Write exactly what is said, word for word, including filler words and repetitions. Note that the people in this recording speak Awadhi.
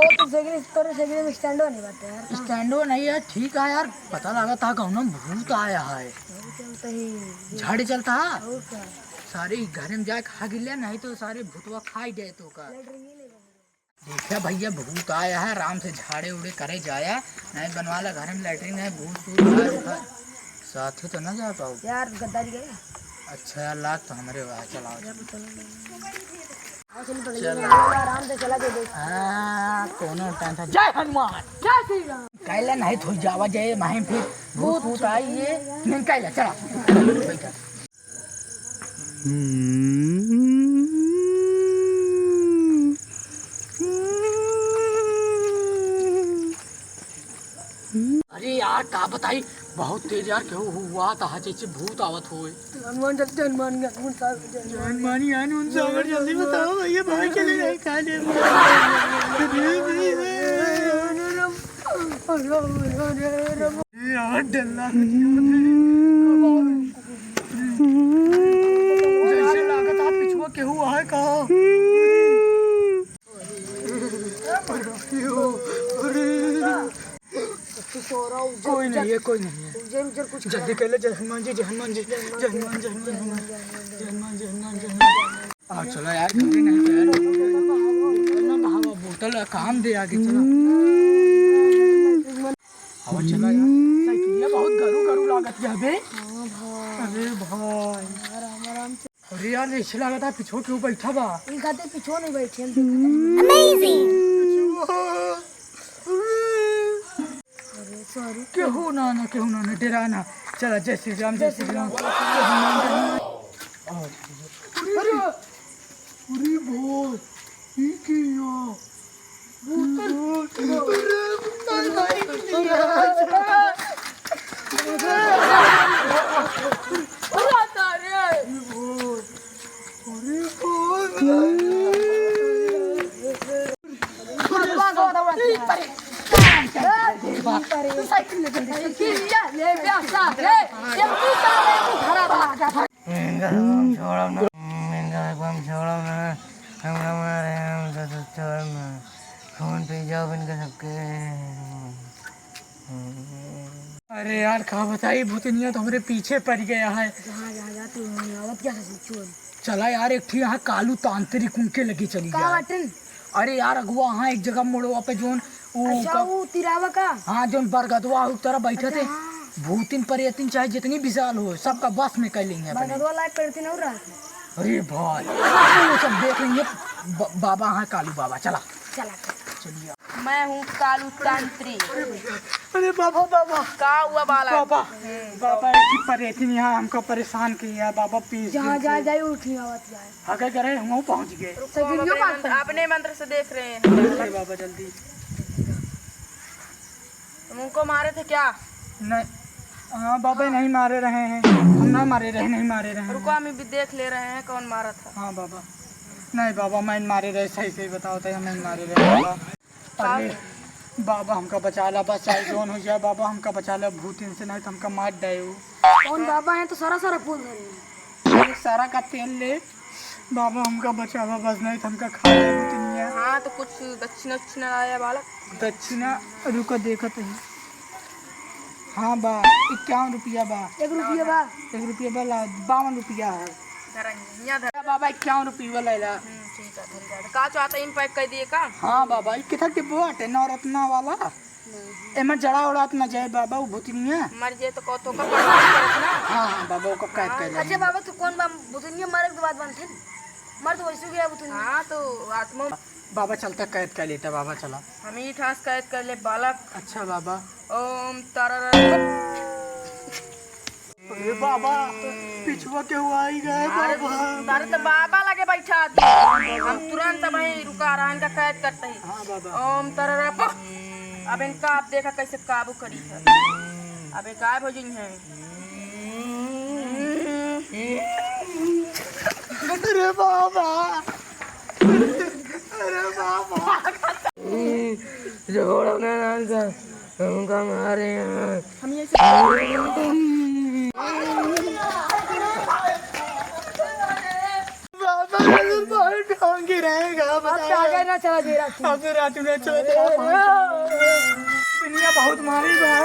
ओ, तो साइकिल, तोरे साइकिल में स्टैंडो नहीं बाटे यार, कहाँ? स्टैंडो नहीं है, ठीक है यार, पता लगा था गाँव में भूत आया है। भूत चलता ही। झाड़ी चलता है। और क्या? सारे घर में जाए खा गिले, नहीं तो सारे भूतवा खाई जाए तो का। लेटरिन ही नहीं बना। देखा भैया, भूत आया है, आराम से झाड़े उड़े करे जाया, नहीं बनवाला घर में लेटरिन है, भूत सूत आया है। साथे तो ना जा पाओ। यार गद्दारी करे। अच्छा यार, लाग तो हमरे हुआ है, चलाओ। चलो, चलो। हाँ, चलो, पकड़ चल। लिया। आराम से चला के देख। हाँ, कोनो टेंशन। जय हनुमान। जय श्री राम। कैला नहीं थोई जावा जाए, माही फिर भूत भूत भूत आई है। नहीं कैला, चला। बैठा। अरे यार, का बताई, बहुत तेज यार, केहू हुआ था, जैसे भूत आवत होए। हनुमान जल्दी, हनुमान, हनुमान साहब, जय हनुमान। हनुमान, हनुमान साहब, जल्दी बताओ, ये भाई चले गए, कहाँ ले? यार, डर लग। जैसे लागत है, पिछुआ केहू है का? अरे, अरे। कोई नहीं है, कोई नहीं है। उज्जर, उज्जर कुछ जल्दी कर ले, जय हनुमान जी, जय हनुमान जी, जय हनुमान, जय हनुमान, जय हनुमान, जय हनुमान, जय हनुमान, जय हनुमान। आ, चलो यार, कभी नहीं तो यार, बोतल ना बहावा, बोतल काम दे आगे, चलो। अब चलो यार, साइकिलिया बहुत गरू गरू लागत है बे। हाँ भाई। अरे भाई। आराम, आराम से। अरे यार, ऐसे लागत है पीछे केहू बैठा बा। ई खातिर पीछे नहीं बैठे हम। Amazing। अरे सॉरी। केहू ना, ना, केहू ना, ना, डेरा ना। चला, जय श्री राम, जय श्री राम। अरे, अरे भाई, ई के या? इनका हम छोड़ब ना, इनका हम छोड़ब ना, हमका मारे, हमका तो छोड़ब ना, खून पी जाओ इनका सबके। अरे यार, का बताई, भूतनिया तो हमरे पीछे पड़ गया है। जहाँ, जहाँ जा तू, वहीं आवत क्या है, चोर? चला यार, एक ठी यहाँ कालू तांत्रिक उनके लगे चली का जाए। बाटन? अरे यार, अगुआ, हाँ, एक जगह मोड़वा पे जोन उ अच्छा, का उ तिरावा का? हाँ, जोन बरगदवा उ तरह बैठे अच्छा, थे। हाँ। भूतिन प्रेतिन चाहे जितनी विशाल हो, सबका बस में कर लेंगे अपने। बरगदवा लायक प्रेतिन और रहत है। अरे भाई, वो सब देख लेंगे। ब-, बाबा, हाँ, कालू बाबा, चला। चला। चलिए। मैं हूँ कालू तांत्रिक। अरे बाबा, बाबा। का हुआ बालक? बाबा, हम्म। बाबा, एक ही प्रेतिन यहाँ हमका परेशान किया है, बाबा, please, जहाँ please, जाए please। जाए, उठी आवत जाए। अगर करे, हम पहुँच गए। रुको, हम सगिंदो अपने बात मंत्र, कर। अपने मंत्र से देख रहे हैं। अरे बाबा, जल्दी। तुम उनको मारे थे क्या? नहीं। हाँ बाबा, हाँ। नहीं मारे रहे हैं। हम ना मारे रहे, नहीं मारे रहे हैं। रुको, हम भी देख ले रहे हैं कौन मारा था। हाँ बाबा। नहीं बाबा, मैं मारे रहे, सही सही बताओ तो, मैं मारे रहे बाबा। अरे बाबा, हमका बचा ला, बस चाहे जौन हो जाए बाबा, हमका बचा ला भूतिन से, नहीं तो हमका मार डाए उ। कौन बाबा है तो सारा सारा फूल धरे हैं। अरे सारा का तेल ले। बाबा, हमका बचावा बस, नहीं तो हमका खा ले भूतनिया। हाँ, तो कुछ दक्षिणा उक्षिणा लाया बालक? दक्षिणा, रुको, देखत है। हाँ बा, इक्यावन रुपया बा। एक रुपया बा। एक रुपया बा, ला, बावन रुपया है। धरा, यहाँ धरा। बाबा, इक्यावन रुपया ले ला। हम्म, ठीक है, धरी बाबा। का चाहता है, इन पैक कर दिए का? हाँ बाबा, ये कितना डिब्बा बाटे, नवरत्ना वाला? एमा जड़ा उड़ात ना जाए बाबा, उ भूतनिया। मर जाए तो कौतो का प्रणाम करत ना। हाँ, हाँ, बाबा, ओका कैद कर ले। अच्छा बाबा, तू कौन बा-, भूतनिया मरे के बाद बनथे? मर तो वैसे गया भूतनिया। हाँ, तो आत्मा। बाबा, चलता कैद कर लेता, बाबा, चला। हम ही ठास कैद कर ले, बालक। अच्छा, बाबा। ओम तरर। अरे बाबा, पिछुआ के हुआ ही गए अरे, बाबा। अरे तो बाबा लगे बैठा आदमी। हम तुरंत भाई रुका रहा, इनका कैद करते ही। हाँ बाबा। ओम तररप। अब इनका आप देखा कैसे काबू करी है। अब ये गायब हो जाई हैं। अरे बाबा, अरे बाबा। जोड़ अपने नाम का। हमका मारे हैं। हम ये बाबा, बाबा, टांगे। रहेगा, अब बताओ। आगे ना चला जी रात में। अब रात में चला जी। दुनिया बहुत मारी बा।